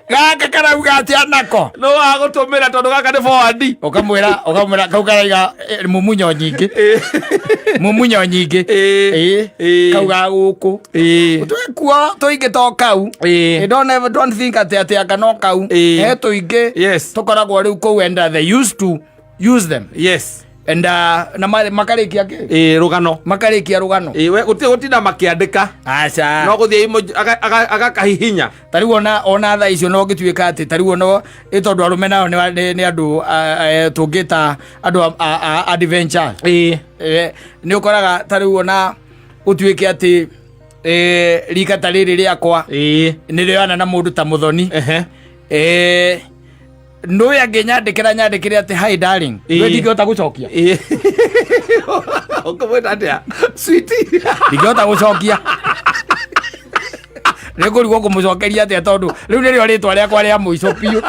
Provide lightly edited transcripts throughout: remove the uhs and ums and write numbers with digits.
Gaka karauga atia nako? No wagũtũmĩra tondũ gaka nĩ forward. Ũkamwĩra kau karaiga mumunyo nyingĩ. Mumunyo nyingĩ. Ĩĩ. Ĩĩ. Ĩĩ. Kau ga gũkũ. Ĩĩ. Twĩkuo tũingĩ to kau. Ĩĩ. Don't ever don't think atĩ anga no kau. Ĩĩ. He tũingĩ. Yes. Tũkoragwo rĩu kũu and they used to use them. Yes. And na makarĩkia kĩ? Ĩĩ, rũgano. Makarĩkia rũgano. Ĩĩ, we gũtirĩ gũtinda makĩandĩka. Aca. No gũthiĩ emoji agakahihinya. Ta rĩu ona thaa icio no ngĩtuĩka atĩ ta rĩu ona ĩ tondũ arũme nao nĩ andũ tũngĩta andũ a adventure. Ĩĩ. Nĩ ũkoraga ta rĩu ona gũtuĩke atĩ rika ta rĩrĩ rĩakwa Ĩĩ. nĩ rĩoyana na mũndũ ta mũthoni. Ehe. Nũĩ angĩnyandĩkĩra nyandĩkĩre atĩ, "Hi darling," Ĩĩ. we ndingĩhota gũcokia. Ĩĩ. Ũkũmwĩta atĩa? Sweetie. Ndingĩhota gũcokia, nĩ ngũrigwo kũmũcokeria atĩa tondũ rĩu nĩrĩo rĩtwa rĩakwa rĩa mũico biũ.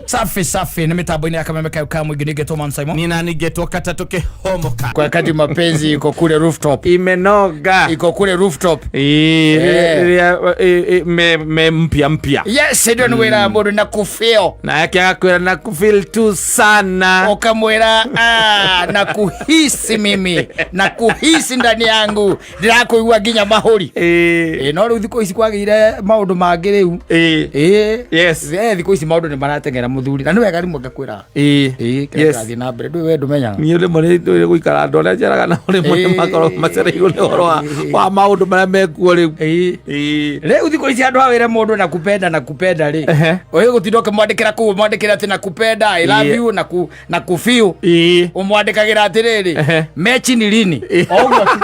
Safi safi, nĩ mĩtambo-inĩ ya Kameme kayo ka mũingĩ, nĩngetwo Man Simon. Nina ningetwo katatũ kĩhomoka. Kwa kati mapenzi iko kule rooftop. Imenoga. Iko kule rooftop. Ĩĩ, Eh. rĩrĩa me mpya mpya. Yes, ndio nĩ wĩra mũndũ na kufeel. Nake agakwĩra na kufeel tu sana. Ukamwĩra, "Ah, na kuhisi, mimi na kuhisi ndani yangu, ndĩrakũigua nginya mahũri." Ĩĩ. Ĩ, no rĩu thikũ ici kwagĩire maũndũ mangĩ rĩu. Ĩĩ. Ĩ. Yes. Thikũ ici maũndũ nĩ marateng'era mũthuri, na nĩ wega rĩmwe ngakwĩra. Ĩĩ. Ĩ, kĩrĩa Yes. kĩrathiĩ na mbere ndũĩ, we ndũmenyaga. Niĩ rĩmwe nĩ ndũire gũikara andũ arĩa njaraga nao, rĩmwe nĩ Ĩĩ. makoragwo macereirwo nĩ ũhoro wa maũndũ marĩa mekuo rĩu. Ĩ. Ĩĩ. Rĩu thikũ ici andũ awĩre mũndũ na kupenda na kupenda rĩ, Ehe. ũyũ gũtinda ũkĩmwandĩkĩra kũu, ũmwandĩkĩre atĩ na kupenda, I love Ĩĩ. you, na kufeel. Ĩĩ. Ũmwandĩkagĩra atĩrĩrĩ, Ehe. "Mechi ni lini?" O ũguo tu.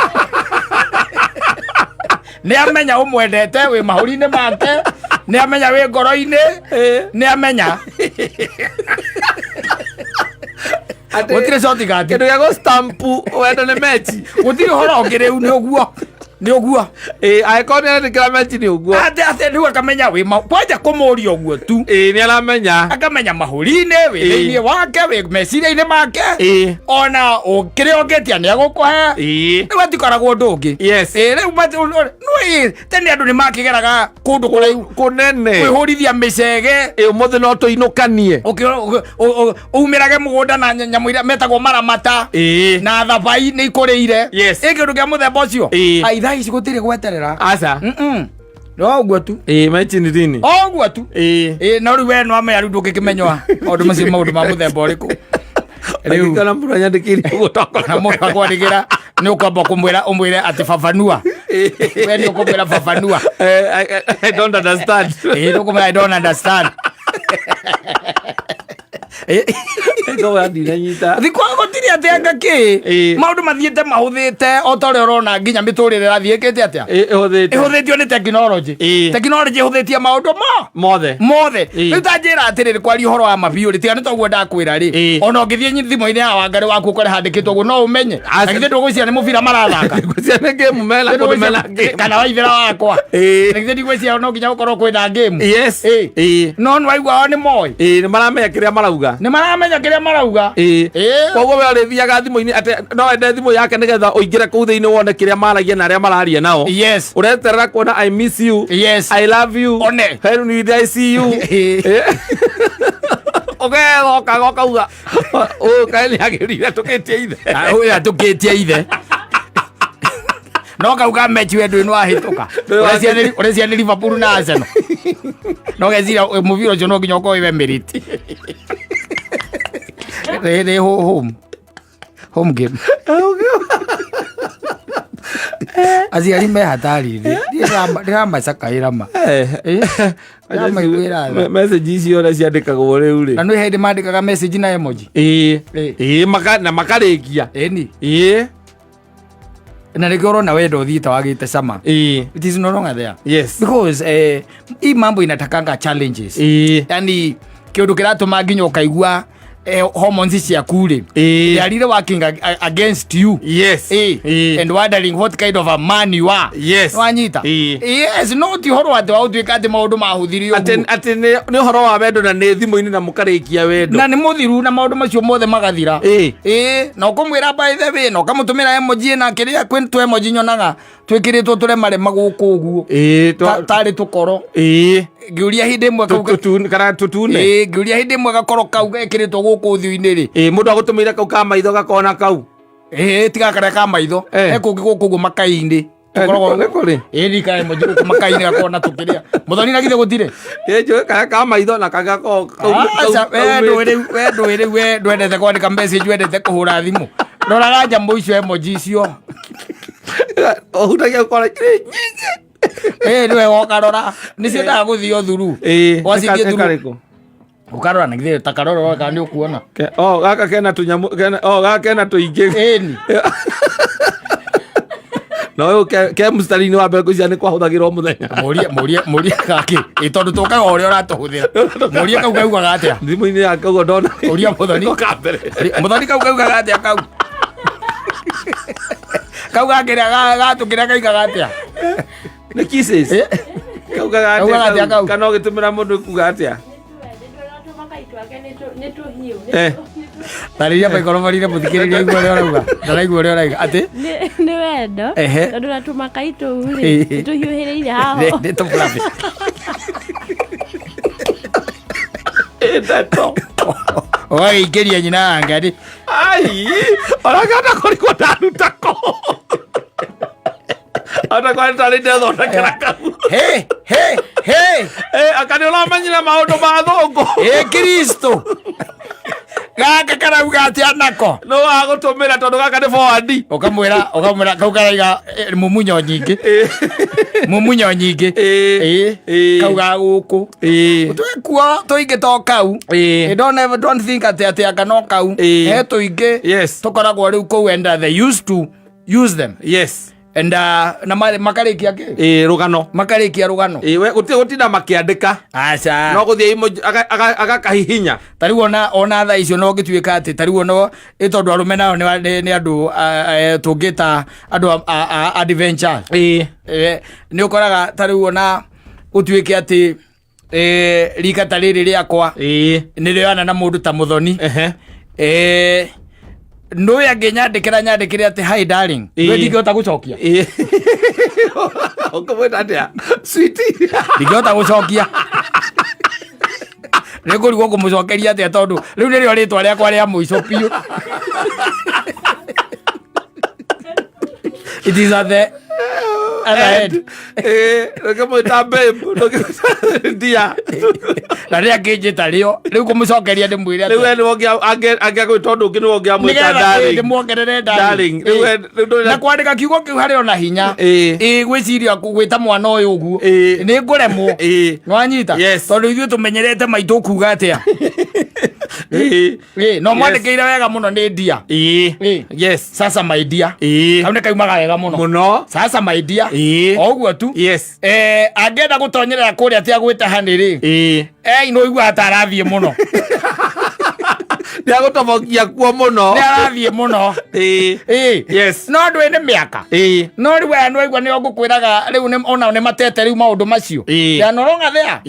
Nĩ amenya ũmwendete, wĩ mahũri-inĩ make, nĩ amenya wĩ ngoro-inĩ, Ĩĩ. nĩ amenya. Atĩ- Gũtirĩ shortcut. Kĩndũ gĩa gũ-stamp wendo nĩ mechi. Gũtirĩ ũhoro ũngĩ rĩu, nĩ ũguo, nĩ ũguo. Ĩĩ, angĩkorwo nĩ arandĩkĩra mechi nĩ ũguo. Atĩ rĩu akamenya wĩ kwanja kũmũria ũguo tu. Ĩĩ, nĩ aramenya. Akamenya mahũri-inĩ wĩ Ĩĩ. thĩinĩ wake, wĩ meciria-inĩ make. Ĩĩ. Ona kĩrĩa ũngĩtia nĩ agũkũhe. Ĩĩ. Rĩu hatikoragwo ũndũ ũngĩ. Yes. Ĩĩ, rĩu nĩ tene andũ nĩ makĩgeraga kũndũ kũraihu kũnene kwĩhũrithia mĩcege. Ĩĩ, ũmũthĩ no tũinũkanie. Umĩrage mũgũnda na nyamũ iria metagwo maramata Ĩĩ. na thabai nĩ ikũrĩire. Yes. Ĩ, kĩndũ kĩa mũthemba ũcio. Ĩĩ. Ai, thaa ici gũtirĩ gweterera. Aca. No ũguo tu. Ĩĩ, mechi ni lini. O ũguo tu. Ĩĩ. Ĩ, no rĩu we no amenya, rĩu ndũngĩkĩmenywa maũndũ macio, maũndũ ma mũthemba ũrĩkũ rĩu. Angĩkona mũndũ anyandĩkĩire ũguo tokorwo. Na mũndũ akwandĩkĩra nĩ ũkwamba kũmwĩra, ũmwĩre atĩ fafanua, we nĩ ũkũmwĩra fafanua. I don't understand. Ĩ, nĩ ũkũmwĩra, "I don't understand." Ngomba ndinanyita. Thikũ gũtirĩ atĩ anga kĩ. Ĩ. Maũndũ mathiĩte mahũthĩte o ta ũrĩa ũrona nginya mĩtũrĩre ĩrathiĩ ĩkĩte atĩa. Ĩ, ĩhũthĩte. Ĩhũthĩtio nĩ tekinoronjĩ. Ĩ. Tekinoronjĩ ĩhũthĩtie maũndũ mo mothe. Mothe. Ĩ. Rĩu ta njĩra atĩrĩrĩ, kwaria ũhoro wa mabiũ rĩ, tiga nĩ toguo ndakwĩra rĩ, Ĩ. ona ũngĩthiĩ thimũ-inĩ ya Wangarĩ waku ũkore handĩkĩtwo ũguo, no ũmenye. Aca. Na githĩ ndũgwĩciria nĩ mũbira marathaka? Ngwĩciria nĩ game mena kũndũ mena game. Kana waithĩra wakwa. Ĩ. Na githĩ ndigwĩciria no nginya gũkorwo kwĩna game? Yes. Ĩ. Ĩ. No nĩ waigua o nĩ moĩ. Ĩ, nĩ maramenya kĩrĩa marauga. Nĩ maramenya kĩrĩa marauga. Ĩ. Ĩ. Koguo we ũrĩthiaga thimũ-inĩ atĩ no ende thimũ yake nĩgetha ũingĩre kũu thĩinĩ wone kĩrĩa maragia na arĩa mararia nao. Yes. Ũreterera kuona "I miss you." Yes. "I love you." One. "When will I see you?" Ĩ. Ũgethokaga ũkauga ũyũ kaĩ nĩ agĩrire tũkĩtie ithe. Ah, ũyũ atũkĩtie ithe no kau ka mechi we ndũĩ nĩwahĩtũka. Ũreciria nĩ Liverpool na Arsenal, no geciria mũbira ũcio no nginya ũkorwo wĩ Emirates. Nĩ home game. Aciari me hatari-inĩ, ndĩramacakaĩra ma. Ndĩramaiguĩra tha. Message icio ũrĩa ciandĩkagwo rĩu rĩ. Na nĩ hĩndĩ mandĩkaga message na emoji. Ĩĩ. Ĩ. Ĩĩ, na makarĩkia. Ĩni. Ĩĩ. Na nĩkĩo ũrona wendo ũthiĩte wagĩte cama. Ĩĩ. It is no longer there because hii mambo inatakanga challenges. Ĩĩ. Yani kĩũndũ kĩratũma nginya ũkaigua Hormones ciaku rĩ, they are really working against you. And wondering what kind of a man you are. Wanyita? Yes, no ti ũhoro atĩ wa gũtuĩka atĩ maũndũ mahũthirio Atĩ ũguo. Atĩ nĩ ũhoro wa wendo na nĩ thimũ-inĩ na mũkarĩkia wendo. Na nĩ mũthiru na maũndũ macio mothe magathira. Ĩĩ, na ũkũmwĩra by the way, na ũkamũtũmĩra emoji na kĩrĩa kwĩ tũ emoji nyonaga twĩkĩrĩtwo tũremarema gũkũ ũguo. Tarĩ tũkoro. Ngĩũria hĩndĩ ĩmwe kau Kana tũtune. Ĩĩ, ngĩũria hĩndĩ ĩmwe gakoro kau gekĩrĩtwo gũkũ ũthiũ-inĩ rĩ. Mũndũ agũtũmĩire kau ka maitho gakona kau. Ĩĩ, tiga karĩa ka maitho. He kũngĩ gũkũ ũguo makai-inĩ. Tũkoragwo Nĩ kũrĩ. Ĩĩ, ndikae emoji gũkũ makai-inĩ gakona tũkĩrĩa mũthoni na githĩ gũtirĩ. Njũĩ karĩa ka maitho na kangĩ gakoragwo Aca, we ndũĩ kaumĩte. rĩu, we ndũĩ rĩu, we ndwendete kwandĩka message, wendete kũhũra thimũ. Roraga nyamũ icio, emoji icio. Ũhutagia ũkora irĩ nyingĩ. Ĩĩ, nĩwe wokarora nĩ ciendaga gũthio thuru. Wacithiĩ Nĩ thuru karĩkũ? Ũkarora na githĩ ta karora kana nĩ ũkuona. Oh, gaka kena tũnyamũ kena, oh, gaka kena tũingĩ. Ĩni. Na ũyũ ke mũstari-inĩ wa mbere ngwĩciria nĩ kwahũthagĩrwo mũthenya. Mũrie, mũrie, mũrie gakĩ ĩ, tondũ tũkaga ũrĩa ũratũhũthĩra. Mũrie kau kaugaga atĩa. Thimũ-inĩ yake ũguo ndona. Ũria mũthoni. Nĩko ka mbere. Mũthoni, kau kaugaga atĩa? Kau gakĩrĩa gatũkĩrĩa kaugaga atĩa? Nĩ kisses. Kaugaga Kaugaga atĩa atĩa? kau? Kana ũgĩtũmĩra mũndũ kuga atĩa? Tarĩria maikorobarire mũthikĩrĩria aigua ũrĩa ũrauga, ndaraigua ũrĩa ũrauga atĩ. Nĩ wendo. Tondũ na tũmakai tũu rĩ, nĩ tũhiũhĩrĩire haho. Nĩ tũfluffy. Ndeto. Ũgagĩingĩria nyina ya ngari. Ai, ona kana kũrigwo ndaruta ko. Ona kwa tarĩ ndethondekera kau. He he he. Aka nĩ ũramenyire maũndũ ma thũngũ. Ĩ Kristo, gaka karauga atĩa nako? Nĩ wagũtũmĩra tondũ gaka nĩ forward. Ũkamwĩra kau karaiga mumunyo nyingĩ, mumunyo nyingĩ. Ĩ, kau ga gũkũ twĩkuo tũingĩ to kau. Don't ever, don't think atĩ anga no kau. He tũingĩ tũkoragwo rĩu kũu and they used to use them and na makarĩkia kĩ? Rũgano. Makarĩkia rũgano. We gũtirĩ gũtinda makĩandĩka. Aca. No gũthiĩ emoji agakahihinya. Ta rĩu ona thaa icio no ngĩtuĩka atĩ ta rĩu ona ĩ, tondũ arũme nao nĩ andũ tũngĩta andũ a adventure. Nĩ ũkoraga ta rĩu ona gũtuĩke atĩ rika ta rĩrĩ rĩakwa nĩ rĩoyana na mũndũ ta mũthoni. Nũĩ angĩnyandĩkĩra nyandĩkĩre atĩ, "Hi darling," we ndingĩhota gũcokia. Ũkũmwĩta atĩa? Sweetie. Ndingĩhota gũcokia, nĩ ngũrigwo kũmũcokeria atĩa, tondũ rĩu nĩrĩo rĩtwa rĩakwa rĩa mũico biũ. It is at the other end. Ndũkĩmwĩta babe, ndũkĩmwĩta dear. Na rĩrĩa ngĩnjĩta rĩo rĩu kũmũcokeria ndĩmwĩre Rĩu we nĩwe angĩagwĩta ũndũ ũngĩ nĩwe ũngĩamwĩta nĩgetha darling. ndĩmuongerere. Darling. Rĩu rĩu ndũrĩ Na kwandĩka kiugo kĩu harĩ ona hinya. Ĩ, gwĩciria gwĩta mwana ũyũ ũguo nĩ ngũremwo. Nĩwanyita? Yes. Tondũ ithuĩ tũmenyerete maitũ kuga atĩa. Ĩ, no mwandĩkĩire wega mũno nĩ dear. "Sasa my dear." Kau nĩ kaumaga wega mũno. Mũno. "Sasa my dear." O ũguo tu. Angĩenda gũtonyerera kũrĩa tia gwĩta hanĩ rĩ, no iguaga ta arathiĩ mũno. Nĩ agũtobokia kuo mũno. Nĩ arathiĩ mũno. No ndũĩ nĩ mĩaka. No rĩu aya nĩwaigua nĩo ngũkwĩraga rĩu onao nĩ matete rĩu maũndũ macio. They are no longer there.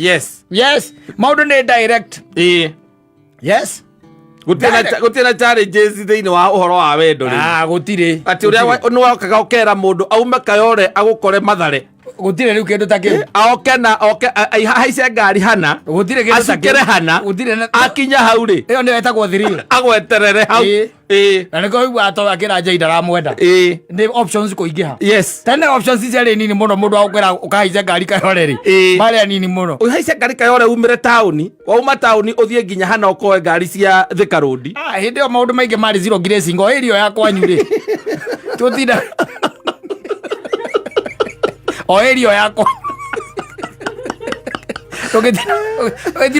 Yes, maũndũ nĩ direct. Yes. Gũtirĩ gũtirĩ na challenges thĩinĩ wa ũhoro wa wendo rĩu. Ah, gũtirĩ. Atĩ ũrĩa nĩ wokaga ũkera mũndũ aume Kayore agũkore Mathare. Gũtirĩ rĩu kĩndũ ta kĩu. Oke na oke ahaice ngari hana. Gũtirĩ kĩndũ ta kĩu. Acukĩre hana. Gũtirĩ na akinya hau rĩ, ĩyo nĩyo ĩtagwo thrill. Agweterere hau. Na nĩkĩo ũiguaga to akĩra Jay ndaramwenda. Nĩ options kũingĩha. Tene options ciarĩ nini mũno, mũndũ agũkwĩra ũkahaica ngari Kayore rĩ, marĩ anini mũno. Ũhaice ngari Kayore umĩre taũni, wauma taũni ũthiĩ nginya hana ũkoe ngari cia Thika Road. Ah, hĩndĩ ĩyo maũndũ maingĩ marĩ zero grazing o ĩrio ya kwanyu rĩ, tũtinda o ĩrio yakwa tũgĩtinda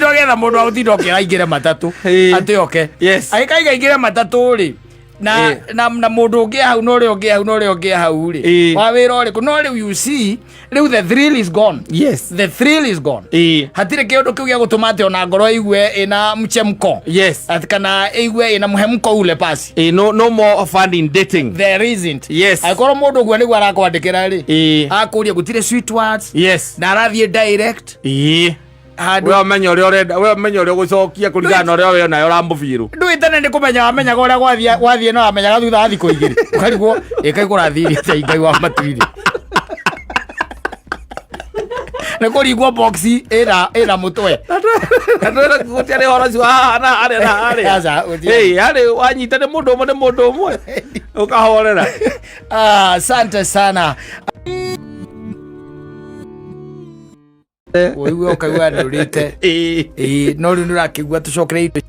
ũgĩetha mũndũ wa gũtinda ũkĩra aingĩre matatũ. Atĩ oke. Agĩkaiga aingĩre matatũ rĩ, Na mũndũ ũngĩ hau na ũrĩa ũngĩ hau na ũrĩa ũngĩ hau rĩ, wa wĩra ũrĩkũ? No rĩu, you see, rĩu the thrill is gone. The thrill is gone. Hatirĩ kĩũndũ kĩu gĩa gũtũma atĩ ona ngoro ĩigue ĩna mchemko, atĩ kana ĩigue ĩna mũhemko ule pasi. No, no more fun in dating. There isn't. Angĩkorwo mũndũ ũguo nĩguo arakwandĩkĩra rĩ, akũria gũtirĩ sweet words, na arathiĩ direct handũ. We ũmenye ũrĩa ũrenda, we ũmenye ũrĩa ũgũcokia kũringana na ũrĩa we nayo ũramũbiru. Ndũĩ tene nĩ kũmenya wamenyaga ũrĩa gwathiĩ, no wamenyaga thutha wa thikũ 2, ũkarigwo ĩkai kũrathirie atĩa. Ngai wa matuiri, nĩ kũringwo boxi ĩna mũtwe. Na twĩra gũtiarĩ ũhoro ũcio haha na harĩa na harĩa. Aca, gũtiarĩ. Ĩĩ, harĩ wanyita nĩ mũndũ ũmwe, nĩ mũndũ ũmwe ũkahorera. Ah, asante sana. Ũigue ũkaigua ndũrĩte. Ĩĩ, no rĩu nĩ ũrakĩigua tũcokere indo,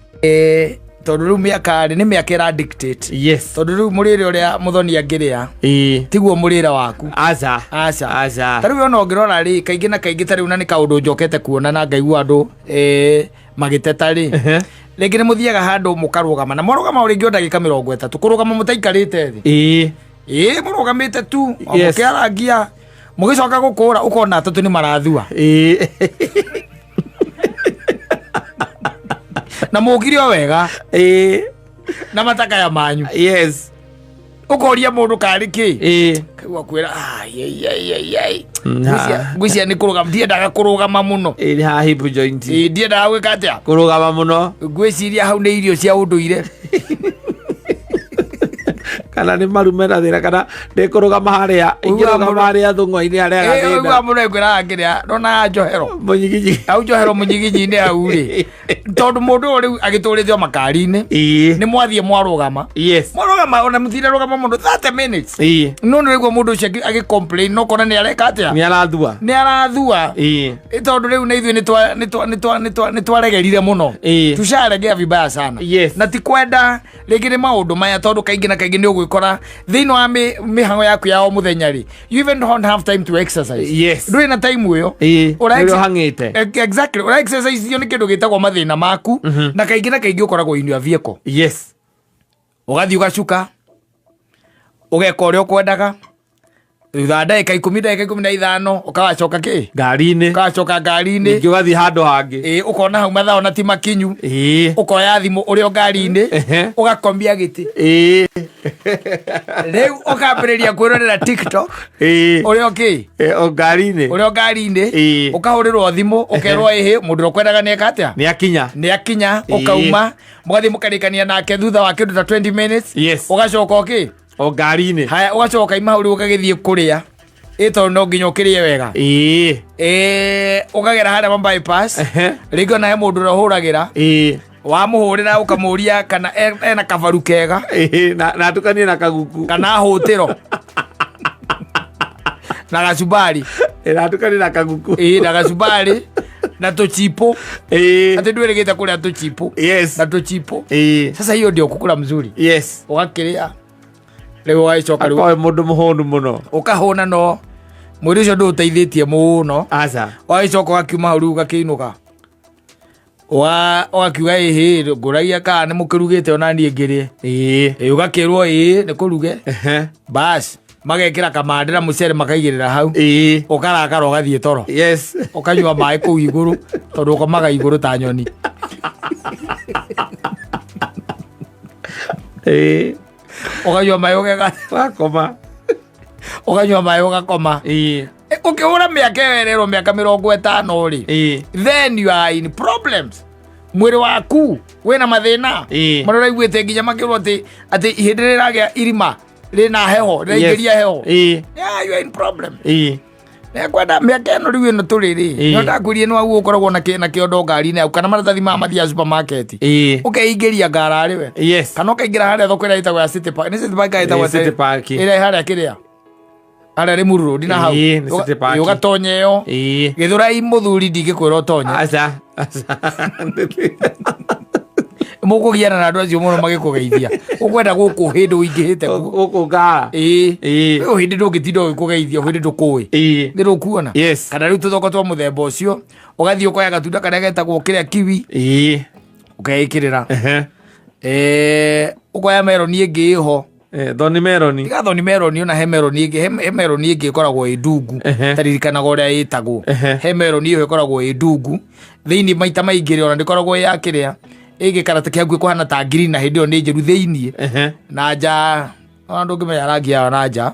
tondũ rĩu mĩaka rĩ, nĩ mĩaka ĩra dictate. Tondũ rĩu mũrĩre ũrĩa mũthoni angĩrĩa tiguo mũrĩre waku. Aca. Aca. Aca. Ta rĩu ona ũngĩrora rĩ, kaingĩ na kaingĩ, ta rĩu na nĩ kaũndũ njokete kuona na ngaigua andũ magĩteta rĩ, rĩngĩ nĩ mũthiaga handũ mũkarũgama, na mwarũgama o rĩngĩ o ndagĩka 30 kũrũgama mũtaikarĩte thĩ. Ĩĩ, mũrũgamĩte tu o mũkĩarangia, mũgĩcoka gũkũra ũkona atatũ nĩ marathua. Na mũkire o wega na matakaya manyu. Ũkoria mũndũ karĩ kĩ, kaigua kwĩra, "Ai, ai, ai, ai, ai." Ngwĩciria nĩ kũrũgama, ndiendaga kũrũgama mũno. Ĩĩ, nĩ haha hip joint. Ĩĩ, ndiendaga gwĩka atĩa? Kũrũgama mũno. Ngwĩciria hau nĩ irio cia ũndũire. Kana nĩ maru mena thĩna, kana ndĩkũrũgama harĩa ingĩrũgama harĩa thũng'wa-inĩ harĩa ũigua gathĩna. Mũno ĩkwĩraga kĩrĩa ndona njohero. Mũnyigiji. Hau njohero mũnyigiji-inĩ hau rĩ, tondũ mũndũ ũyũ rĩu agĩtũrĩte o makari-inĩ, nĩ mwathiĩ mwarũgama. Mwarũgama, ona mũtire rũgama mũndũ 30 minutes. No nĩ rĩguo mũndũ ũcio agĩ complain, no kona nĩ areka atĩa? Nĩ arathua. Nĩ arathua. Ĩ, tondũ rĩu na ithuĩ nĩ twaregerire mũno. Tusharegea vibaya sana. Na ti kwenda rĩngĩ, nĩ maũndũ maya, tondũ kaingĩ na kaingĩ nĩ ũgwĩkora thĩinĩ wa mĩhang'o yaku ya o mũthenya rĩ, you even don't have time to exercise. Ndũrĩ na time ĩyo. Ũrĩa ũhang'ĩte. Exactly, ũra exercise io nĩ kĩndũ gĩtagwo mathĩna maku, na kaingĩ na kaingĩ ũkoragwo in your vehicle. Ũgathiĩ ũgacuka, ũgeka ũrĩa ũkwendaga, thutha wa ndagĩka 10, ndagĩka 15, ũkagacoka kĩ? Ngari-inĩ. Ũkagacoka ngari-inĩ. Ningĩ ũgathiĩ handũ hangĩ. Ĩĩ, ũkona hau mathaa ona ti makinyu. Ũkoya thimũ ũrĩ o ngari-inĩ, ũgakomia gĩtĩ. Rĩu ũkambĩrĩria kwĩrorera TikTok ũrĩ o kĩ? O ngari-inĩ. Ũrĩ o ngari-inĩ. Ũkahũrĩrwo thimũ, ũkerwo ĩhĩ, mũndũ ũrĩa ũkwendaga nĩ eka atĩa? Nĩ akinya. Nĩ akinya. Ũkauma, mũgathiĩ mũkarĩkania nake thutha wa kĩndũ ta 20 minutes. Ũgacoka ũkĩ? O ngari-inĩ. Haya, ũgacoka ima hau, rĩu ũgagĩthiĩ kũrĩa, ĩ tondũ no nginya ũkĩrĩe wega. Ĩ, ũkagera harĩa ma bypass. Rĩngĩ ona he mũndũ ũrĩa ũhũragĩra. Wamũhũrĩra, ũkamũria kana ena kabaru kega. Ĩĩ, na atukanie na kaguku. Kana hũtĩro na gacumbari. Ĩĩ, na atukanie na kaguku. Ĩ, na gacumbari na tũchipo. Atĩ ndwĩrĩgĩte kũrĩa tũchipo. Na tũchipo. Sasa hiyo ndio kukula mzuri. Ũgakĩrĩa rĩu, ũgagĩcoka rĩu. Akoe mũndũ mũhũnu mũno. Ũkahũna, no mwĩrĩ ũcio ndũũteithĩtie mũno. Aca. Ũgagĩcoka ũgakiuma hau, rĩu ũgakĩinũka, ũgakiuga, ĩhĩ, ngũragia kana nĩ mũkĩrugĩte ona niĩ ngĩrĩe. Ĩ, ũgakĩrwo ĩĩ, nĩ kũruge. Bas, magekĩra kamande na mũcere, makaigĩrĩra hau. Ũkarakara, ũgathiĩ toro. Ũkanyua maĩ kũu igũrũ, tondũ ũkomaga igũrũ ta nyoni. Ũkanyua maĩ ũgeka Wakoma. Ũkanyua maĩ, ũgakoma. Ũkĩhũra mĩaka ĩyo ĩrerwo mĩaka 50 rĩ, then you are in problems. Mwĩrĩ waku wĩna mathĩna marĩa ũraiguĩte nginya makĩrwo atĩ ihĩndĩ rĩragĩa irima rĩna heho, rĩraingĩria heho. Yeah, you are in problem. Nekwenda mĩaka ĩno rĩu ĩno tũrĩ rĩ, no ndakwĩrire nĩ wau ũkoragwo na kĩondo ngari-inĩ yaku, kana maratathi ma mathiaga supermarket. Ũkeingĩria ngara we, kana ũkaingĩra harĩa thoko ĩrĩa ĩtagwo ya City Park, nĩ City Park ĩtagwo? Ĩĩ, City Park. Ĩrĩa harĩa kĩrĩa harĩa Limuru Road na hau. Ĩĩ, nĩ City Park. Ĩĩ, ũgatonya ĩyo. Gĩthũrai mũthuri, ndingĩkwĩra ũtonye. Aca, aca. Mũkũgiana na andũ acio mũno magĩkũgeithia, ũkwenda gũkũ hĩndĩ ũingĩhĩte kuo. Gũkũ ngara. Ĩĩ. Rĩu hĩndĩ ndũngĩtinda ũgĩkũgeithia hĩndĩ ndũkũĩ. Nĩ rũkuona. Kana rĩu tũthoko twa mũthemba ũcio, ũgathiĩ ũkoya gatunda karĩa getagwo kĩrĩa kiwi, ũkeĩkĩrĩra. Ũkoya meroni ĩngĩ ĩho. Thoni meroni. Tiga thoni meroni, ona he meroni ĩngĩ, he meroni ĩngĩ ĩkoragwo ĩ ndungu. Taririkanaga ũrĩa ĩtagwo. He meroni ĩyo ĩkoragwo ĩ ndungu. Thĩinĩ maita maingĩ rĩ, ona ndĩkoragwo ĩ ya kĩrĩa. Ĩgĩkarata kĩa hakuhĩ kũhana ta green na hĩndĩ ĩyo nĩ njĩru thĩinĩ. Na nja, ona ndũngĩmenya rangi yayo na nja.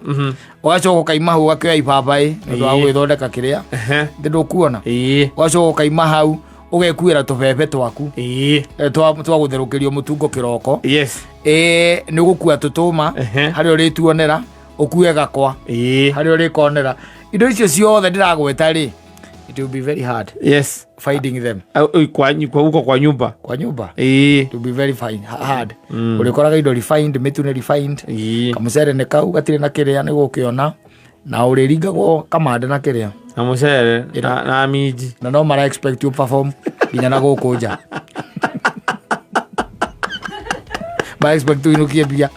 Ũgacoka ũkaima hau ũgakĩoya ibabaĩ nĩ ũndũ wa gwĩthondeka kĩrĩa. Ndĩ ndũkuona. Ũgacoka ũkaima hau ũgekuĩra tũbebe twaku. Twa gũtherũkĩrio mũtungo kĩroko. Nĩ ũgũkua tũtũma harĩa ũrĩtuonera, ũkue gakwa harĩa ũrĩkonera. Indo icio ciothe ndĩragweta rĩ, it will be very hard. Finding them. Kwa huko kwa nyumba. Kwa nyumba. It will be very fine, hard. Ũrĩkoraga indo refined, mĩtu nĩ refined. Kamũcere nĩ kau gatirĩ na kĩrĩa nĩ gũkĩona. Na ũrĩringagwo kamande na kĩrĩa. Na mũcere na minji. Na no mara expect you perform nginya na gũkũ nja. Mara expect ũinũkie mbia.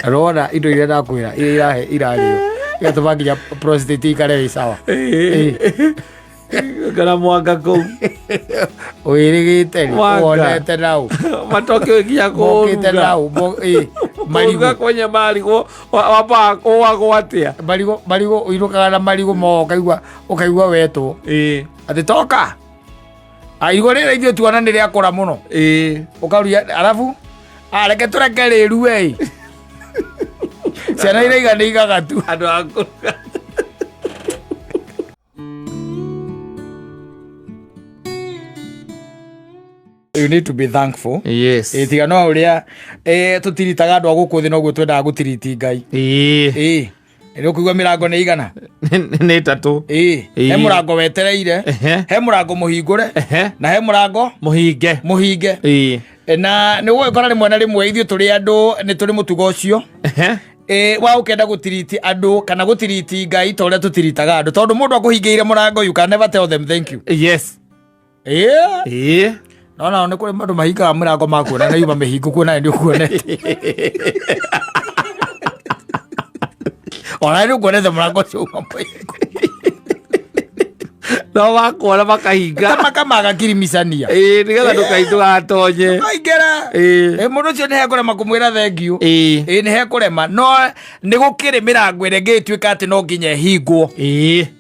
Rona indo iria ndakwĩra iria irahe irarĩo igatũma nginya prostate ikare ĩ sawa. Kana mwanga kũu. Wĩrĩgĩte rĩ, Mwanga. wonete nau. Matoke nginya Mokĩte kũruga. nau, marigũ. Kũruga kwenye marigũ wambaga ũwagwo atĩa? Marigũ, marigũ, ũinũkaga na marigũ mo, ũkaigua wetwo. Atĩ toka. Irigũ rĩrĩ ithuĩ tuona nĩ rĩakũra mũno. Ũkaruia, arabu, reke tũreke rĩrue ĩ. Ciana iraiga nĩ igaga tu. Andũ a kũruga. You need to be thankful. Tiga no ũrĩa, tũtiritaga andũ a gũkũ thĩ noguo twendaga gũtiriti Ngai. Nĩ ũkũigua mĩrango nĩ igana? Nĩ ĩtatũ. He mũrango wetereire, he mũrango mũhingũre, na he mũrango mũhinge. Mũhinge. Na nĩ ũgũgĩkora rĩmwe na rĩmwe ithuĩ tũrĩ andũ nĩ tũrĩ mũtugo ũcio. Wa ũkenda gũtiriti andũ kana gũtiriti Ngai ta ũrĩa tũtiritaga andũ, tondũ mũndũ akũhingĩire mũrango, you can never tell them thank you. No nao nĩ kũrĩ andũ mahingaga mũrango makuona na yuma mĩhingo kuona nĩ ũkuonete. Ona nĩ ũkuonete mũrango ũcio uma mũhingo. No makuona makahinga. Ta makamaga kirimicania. Nĩgetha ndũgatonye. Ndũkaingĩre. Mũndũ ũcio nĩ hekũrema kũmwĩra thank you. Nĩ hekũrema. No nĩ gũkĩrĩ mĩrango ĩrĩa ĩngĩtuĩka atĩ no nginya ĩhingwo.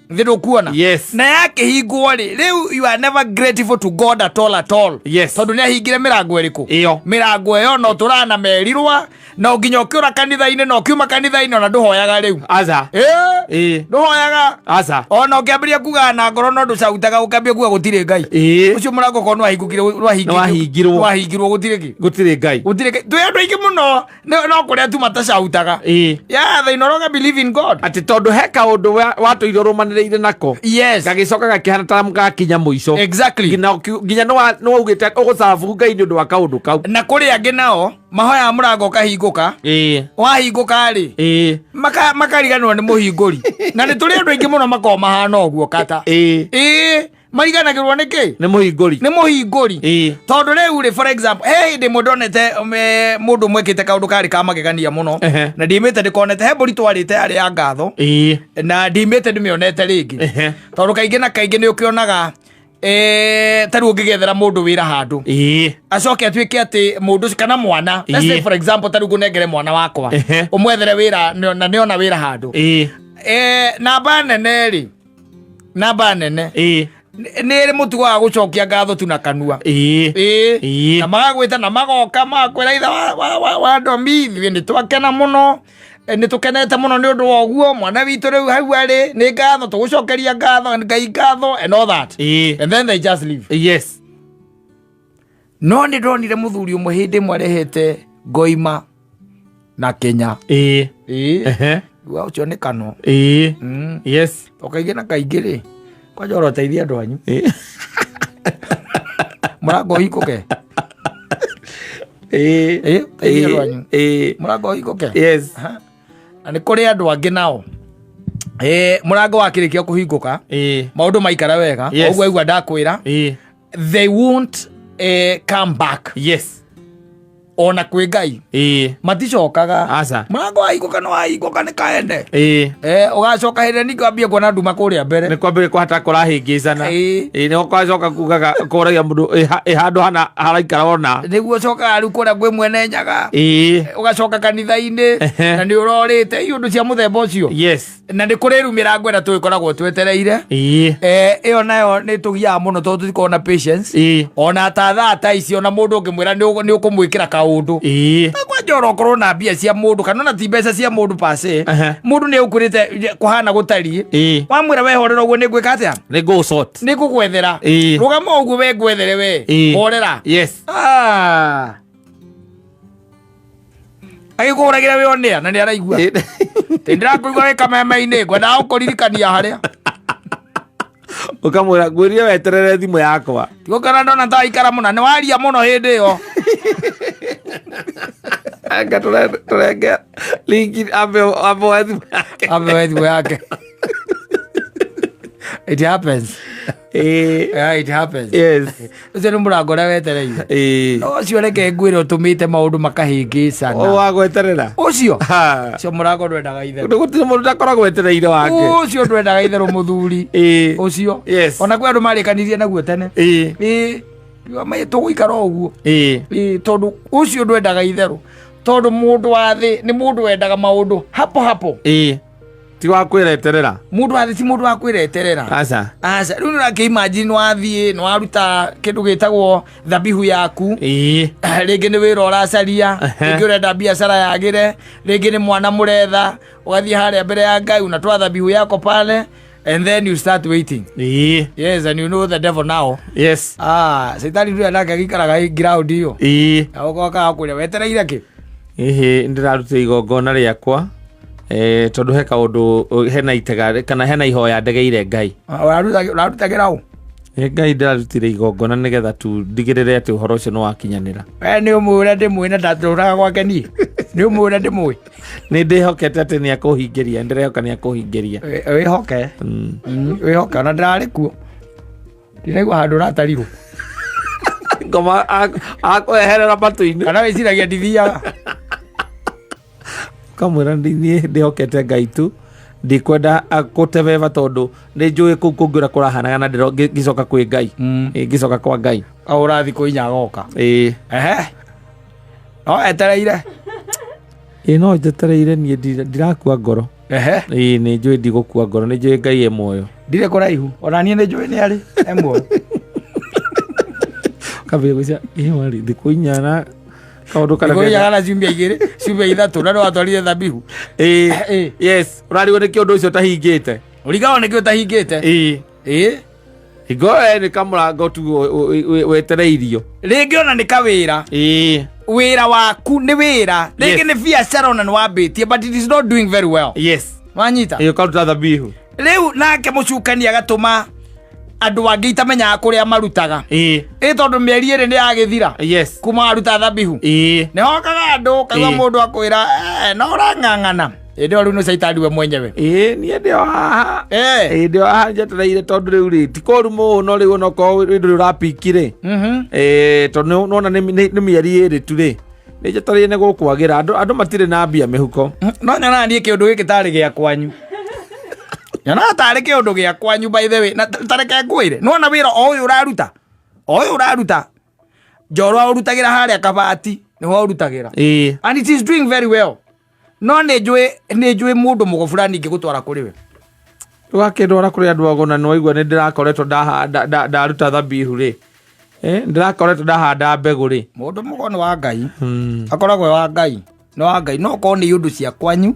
Thĩ ndũkuona? Na yakĩhingwo rĩ, rĩu you are never grateful to God at all at all. Tondũ nĩ ahingire mĩrango ĩrĩkũ? Ĩyo. Mĩrango ĩyo no tũrana merirwa, na nginya ũkĩũra kanitha-inĩ na ũkiuma kanitha-inĩ ona ndũhoyaga rĩu. Aca. Ndũhoyaga. Aca. Ona ũkĩambĩrĩria kuga na ngoro no ndũcautaga, ũkĩambĩrĩria kuga gũtirĩ Ngai. Ũcio mũrango korwo nĩwahingũkire, Nĩwahingirwo. nĩwahingirwo, gũtirĩ kĩ? Gũtirĩ Ngai. Gũtirĩ Ngai. Twĩ andũ aingĩ mũno, no kũrĩa tu matacautaga. Yeah, they no longer believe in God. Atĩ tondũ he kaũndũ watũire ũrũmanĩrĩire nako. Gagĩcoka gakĩhana ta gakinya mũico. Nginya nĩwaugĩte ũgũcabu Ngai nĩ ũndũ wa kaũndũ kau. Na kũrĩ angĩ nao mahoyaga mũrango ũkahingũka. Wahingũka rĩ, makariganĩrwo nĩ mũhingũri. Na nĩ tũrĩ andũ aingĩ mũno makoragwo mahana ũguo kata. Mariganagĩrwo nĩ kĩ? Nĩ mũhingũri. Nĩ mũhingũri. Tondũ rĩu rĩ, for example, he hĩndĩ ĩmwe ndonete, mũndũ ũmwe ekĩte kaũndũ karĩ ka magegania mũno. Na ndimĩte ndĩkonete, he mbũri twarĩte yarĩ ya ngatho. Na ndimĩte ndĩmĩonete rĩngĩ. Tondũ kaingĩ na kaingĩ nĩ ũkĩonaga, ta rĩu ũngĩgethera mũndũ wĩra handũ. Acoke atuĩke atĩ mũndũ ũcio kana mwana. Let's say for example, ta rĩu ngũnengere mwana wakwa. Ũmwethere wĩra, na nĩona wĩra handũ. Namba nene rĩ. Namba nene. Nĩ ĩrĩ mũtugo wa gũcokia ngatho tu na kanua. Na magagwĩta na magoka magakwĩra ithe wa Ndomi, ithuĩ nĩ twakena mũno. Nĩ tũkenete mũno nĩ ũndũ wa ũguo, mwana witũ rĩu hau arĩ, nĩ ngatho, tũgũcokeria ngatho, Ngai ngatho, and all that. And then they just leave. No nĩ ndonire mũthuri ũmwe hĩndĩ ĩmwe arehete ngoima na Kenya. Wa ũcio nĩ kanua. O kaingĩ na kaingĩ rĩ, kwanja ũroteithia andũ anyu. Mũrango ũhingũke. Teithia andũ anyu. Mũrango ũhingũke. Aha. Na nĩ kũrĩ andũ angĩ nao. Mũrango wakĩrĩkia kũhingũka, maũndũ maikara wega. Ũguo aigua ndakwĩra. They won't come back. Ona kwĩ Ngai. Maticokaga. Aca. Mũrango wahingũka nĩ wahingũka, nĩ kaende. Ũgacoka hĩndĩ ĩrĩa ningĩ wambie kuona nduma kũrĩa mbere. Nĩ kwambĩrĩria kũhata kũrahĩngĩcana. Nĩ kwacoka kugaga kũragia mũndũ ĩ handũ hana haraikara ona. Nĩguo ũcokaga rĩu kũrĩa kwĩ mwene Nyaga. Ũgacoka kanitha-inĩ. Na nĩ ũrorĩte iũndũ cia mũthemba ũcio. Na nĩ kũrĩ rĩu mĩrango ĩrĩa tũgĩkoragwo twetereire. Ĩyo nayo nĩ tũgiaga mũno tondũ tũtikoragwo na patience. Ona ta thaa ta ici, ona mũndũ ũngĩmwĩra nĩ ũkũmwĩkĩra kaũndũ, kwanja oro ũkorwo na mbia cia mũndũ kana ona ti mbeca cia mũndũ pase, mũndũ nĩ ũkwĩrĩte kũhana gũtariĩ, wamwĩra wehorera ũguo nĩ ngwĩka atĩa? Nĩ ngũ sort. Nĩ ngũgwethera. Rũgama ũguo we ngwethere we. Horera. Ah. Agĩkũhũragĩra wĩ onĩa na nĩ araigua. Tĩ ndĩrakũigua wĩ kameme-inĩ, ngwendaga gũkũririkania harĩa. Ũkamwĩra ngwĩrire weterere thimũ yakwa. Tigũkena ndona ta waikara mũno, nĩ waria mũno hĩndĩ ĩyo. Anga tũrenge lingi ambe oe thimũ yake. Ambe oe thimũ yake. It happens. Yeah, it happens. Ũcio nĩ mũrango ũrĩa wetereire. No ũcio reke ngwĩre ũtũmĩte maũndũ makahĩngĩcana. O wa gweterera. Ũcio. Ha. Ũcio mũrango ndwendaga itherũ. Gũtirĩ mũndũ ũtakoragwo etereire wake. Ũcio ndwendaga itherũ mũthuri. Ũcio. Ona kwĩ andũ marĩkanirie naguo tene. Tũgũikara o ũguo. Tondũ ũcio ndwendaga itherũ. Tondũ mũndũ wa thĩ nĩ mũndũ wendaga maũndũ hapo hapo. Ti wa kwĩreterera. Mũndũ wa thĩ ti mũndũ wa kwĩreterera. Aca. Aca. Rĩu nĩ ũrakĩ imagine nĩ wathiĩ, nĩ waruta kĩndũ gĩtagwo thabihu yaku. Rĩngĩ nĩ wĩra ũracaria, rĩngĩ ũrenda biacara yagĩre, rĩngĩ nĩ mwana mũretha, ũgathiĩ harĩa mbere ya Ngai, unatoa thabihu yako pale, and then you start waiting. Yes, and you know the devil now. Caitani ndũrĩa nake agĩikaraga ground ĩyo. Na ũgoka akwĩra wetereire kĩ? Ĩhĩ, ndĩrarutire igongona rĩakwa. Tondũ he kaũndũ, hena itega kana hena ihoya ndegeire Ngai. Ũrarutagĩra ũ? Ngai ndĩrarutire igongona nĩgetha tu ndigĩrĩre atĩ ũhoro ũcio nĩ wakinyanĩra. We nĩ ũmũĩ ũrĩa ndĩmũĩ na ndatũraga gwake niĩ. Nĩ ũmũĩ ũrĩa ndĩmũĩ. Nĩ ndĩhokete atĩ nĩ akũhingĩria, ndĩrehoka nĩ akũhingĩria. Wĩhoke. Wĩhoke, ona ndĩrarĩ kuo. Ndiraigua handũ ũratarirwo. Ngoma akweherera matũ-inĩ. Kana wĩciragia ndithiaga. Kamwĩra niĩ ndĩhokete Ngai tu, ndikwenda gũtebeba tondũ nĩ njũĩ kũu kũngĩ ũrĩa kũrahanaga na ngĩcoka kwĩ Ngai. Ngĩcoka kwa Ngai. O ũrathiĩ kũ inya agoka. No etereire. No njetereire niĩ ndirakua ngoro. Nĩ njũĩ ndigũkua ngoro, nĩ njũĩ Ngai e muoyo. Ndirĩ kũraihu, ona niĩ nĩ njũĩ nĩ arĩ e muoyo. Kambĩrĩria gwĩciria, warĩ thikũ inya na kaũndũ karĩa Thikũ inya kana ciumia igĩrĩ, ciumia ithatũ, na nĩ watwarire thabihu. Yes, ũrarigwo nĩ kĩ ũndũ ũcio ũtahingĩte? Ũrigagwo nĩ kĩ ũtahingĩte? Hingo ĩyo nĩ kamũrango tu wetereirio. Rĩngĩ ona nĩ kawĩra. Wĩra waku nĩ wĩra. Rĩngĩ nĩ biacara ona nĩ wambĩtie, but it is not doing very well. Wanyita? Ũkaruta thabihu. Rĩu nake mũcukani agatũma andũ angĩ itamenyaga kũrĩa marutaga. Tondũ mĩeri ĩrĩ nĩ yagĩthira. Kuma waruta thabihu. Nĩ hokaga andũ, kaigua mũndũ akwĩra, no ũrang'ang'ana. Ĩndĩ ĩyo rĩu nĩ caitani we mwenyewe. Niĩ ndĩ o haha. Ndĩ o haha njetereire tondũ rĩu rĩ, ti kũũru mũno rĩu onokorwo wĩ ndũrĩ ũrapiki rĩ. Tondũ nĩwona nĩ mĩeri ĩrĩ tu rĩ. Nĩ njetereire nĩ gũkwagĩra. Andũ matirĩ na mbia mĩhuko. No nyonaga niĩ kĩũndũ gĩkĩ tarĩ gĩa kwanyu. Nyonaga tarĩ kĩũndũ gĩa kwanyu by the way. Na ta reke ngwĩre. Nĩwona wĩra o ũyũ ũraruta? O ũyũ ũraruta. Njorua ũrutagĩra harĩa kabati, nĩho ũrutagĩra. And it is doing very well. No nĩ njũĩ mũndũ mũgo fulani ingĩgũtwara kũrĩ we. Ndũgakĩndwara kũrĩ andũ ago na nĩwaigua nĩ ndĩrakoretwo ndaruta thabihu rĩ. Ndĩrakoretwo ndahanda mbegũ rĩ. Mũndũ mũgo nĩ wa Ngai. Akoragwo e wa Ngai. Nĩ wa Ngai. No okorwo nĩ iũndũ cia kwanyu,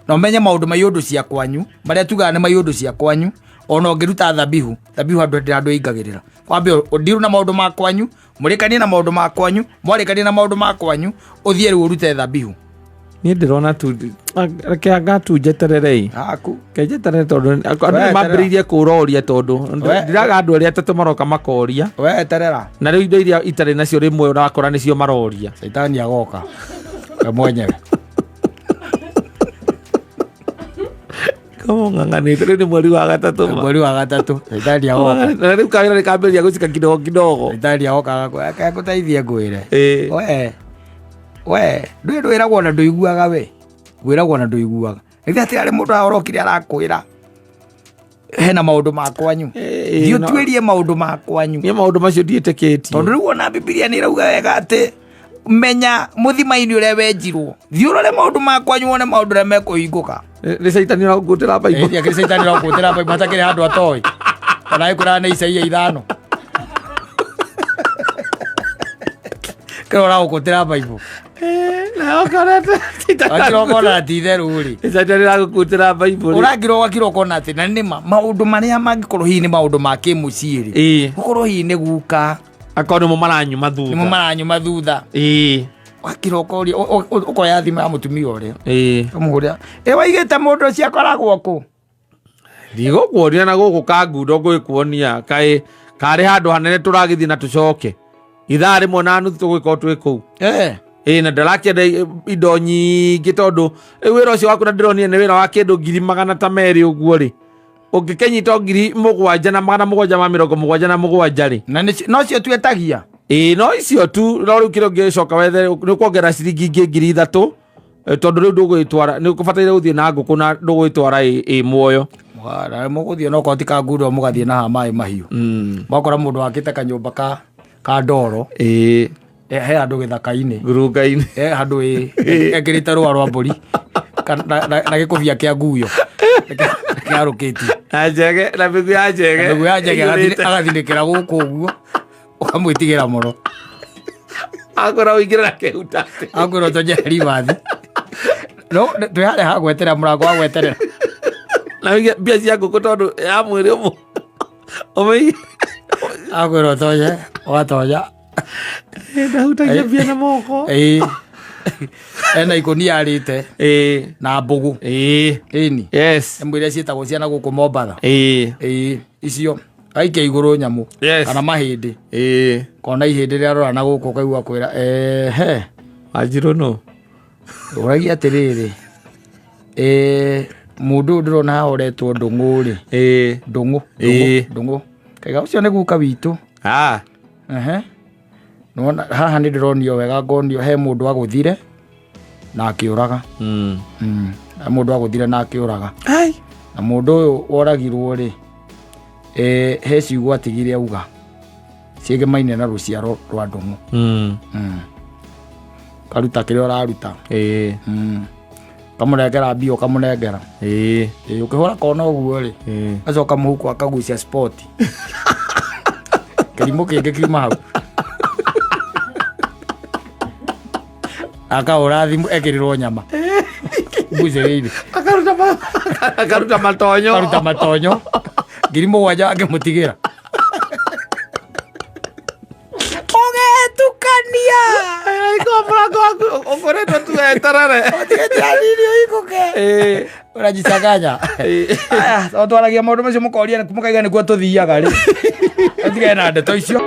na ũmenye maũndũ ma iũndũ cia kwanyu, marĩa tugaga nĩ ma iũndũ cia kwanyu, ona ũngĩruta thabihu, thabihu andũ ndĩ andũ aingagĩrĩra. Kwambe ũndiru na maũndũ ma kwanyu, mũrĩkanie na maũndũ ma kwanyu, mwarĩkanie na maũndũ ma kwanyu, ũthiĩ rĩu ũrute thabihu. Niĩ ndĩrona tu, reke anga tu njetererei. Haku. Reke njeterere tondũ andũ We nĩ eterera. mambĩrĩirie kũroria tondũ We- ndiraga andũ arĩa atatũ maroka makoria. We eterera. Na rĩu indo iria itarĩ nacio rĩmwe ũrakora nĩcio maroria. Caitani agoka. We mwenyewe. Kama ng'ang'anĩte, rĩu nĩ mweri wa gatatũ ma. Mweri wa gatatũ. Caitani agoka. Na rĩu kawĩra nĩ kambĩrĩria gũcika kidogo kidogo. Caitani agoka agakũteithie ngwĩre. We. We ndwĩ ndwĩragwo na ndũiguaga we wĩragwo na ndũiguaga githĩ hatirarĩ mũndũ ahorokire arakwĩra hena maũndũ ma kwanyu. Thiĩ ũtuĩrie maũndũ ma kwanyu. Niĩ maũndũ macio ndiĩtĩkĩtie. Tondũ rĩu ona Bibilia nĩ ĩrauga wega atĩ menya mũthima-inĩ ũrĩa wenjirwo, thiĩ ũrore maũndũ ma kwanyu wone maũndũ ũrĩa mekũhingũka. Nĩ caitani ũrangũtĩra Bible. Ĩĩ, akĩrĩ caitani ũrangũtĩra Bible hatakĩrĩ handũ atoĩ. Ona ĩkwĩraga nĩ Isaia 5. Kĩrĩa ũragũkũtĩra Bible. Nayo ũkorete Wakira ũkona ti itherũ rĩ. Nĩ caitani ũragũkũtĩra Bible. Ũrakira ũgakira ũkona atĩ na nĩma maũndũ marĩa mangĩkorwo hihi nĩ maũndũ ma kĩmũciĩ rĩ. Gũkorwo hihi nĩ guka. Akorwo nĩmo maranyuma thutha. Nĩmo maranyuma thutha. Wakira ũkoria, ũkoya thimũ ya mũtumia ũrĩa. Ũkamũhũrĩra. Ĩ waigĩte mũndũ ũcio akoragwo kũ? Ndigũkuonia na gũkũ kangundo ngũgĩkuonia kaĩ karĩ handũ hanene tũragĩthiĩ na tũcoke. Ithaa rĩmwe na nuthu tũgũgĩkorwo twĩ kũu. Ĩĩ, na ndarakĩenda indo nyingĩ tondũ rĩu wĩra ũcio waku na ndĩronire nĩ wĩra wa kĩndũ ngiri magana ta merĩ ũguo rĩ. Ũngĩkĩnyita 7,777 rĩ. Na no cio twetagia? Ĩĩ, no icio tu, no rĩu kĩrĩa ũngĩcoka wethe nĩ kuongerera ciringi ingĩ ngiri ithatũ, tondũ rĩu ndũgũgĩtwara, nĩ ũbataire gũthiĩ na ngũkũ na ndũgũgĩtwara ĩ muoyo. Na mũgũthiĩ no korwo ti kangundo mũgathiĩ na haha maĩ mahiũ. Mwakora mũndũ wakĩte kanyũmba ka ndoro. He handũ gĩthaka-inĩ. Ngurunga-inĩ. He handũ ekĩrĩte rũa rwa mbũri. Na gĩkũbia kĩa nguyo. Kĩarũkĩtie. Na njege, na mĩguĩ ya njege. Na mĩguĩ ya njege, Ĩiyũrĩte. agathinĩkĩra gũkũ ũguo. Ũkamwĩtigĩra mũno. Akwĩra ũingĩre na kĩhutatĩ. Akwĩra ũtonye ribathi. No, twĩ harĩa ha gweterera, mũrango wa gweterera. Na ũige mbia cia ngũkũ tondũ ya mwĩrĩ ũmwe. Ũmĩige. Akwĩra ũtonye, ũgatonya. Ndahutagia mbia na moko. Ena ikũnia arĩte. Na mbũgũ. Ĩni. Ĩmwe iria ciĩtagwo ciana gũkũ Mombatha. Icio. Aikia igũrũ nyamũ. Kana mahĩndĩ. Kona ihĩndĩ rĩa rora na gũkũ ũkaigua kwĩra, ehe. Wanjirũ nũ? Ũragia atĩrĩrĩ. Mũndũ ũyũ ndĩrona haha ũretwo Ndũng'ũ rĩ. Ndũng'ũ, Ndũng'ũ, Ndũng'ũ. Kaiga ũcio nĩ guka witũ. Nĩwona, haha nĩ ndĩronio wega, ngonio he mũndũ agũthire na akĩũraga. He mũndũ agũthire na akĩũraga. Na mũndũ ũyũ woragirwo rĩ, he ciugo atigire auga ciĩgemaine na rũciaro rwa Ndũng'ũ. Karuta kĩrĩa ũraruta. Kamũnengera mbia ũkamũnengera. Ũkĩhũra kona ũguo rĩ, acoka mũhuko akagucia sport. Kĩrimũ kĩngĩ kiuma hau. Akahũra thimũ ekĩrĩrwo nyama. Mbucĩrĩire. Akaruta akaruta matonyo. Akaruta matonyo. Ngiri mũgwanja akĩmũtigĩra. Ũgetukania. Iko mũrango waku ũkoretwo tu weterere. Ũtigĩte hanini ũhingũke. Ũrajicanganya. Aya, twaragia maũndũ macio mũkoria mũkaiga nĩkuo tũthiaga rĩ. Ũtigane na ndeto icio.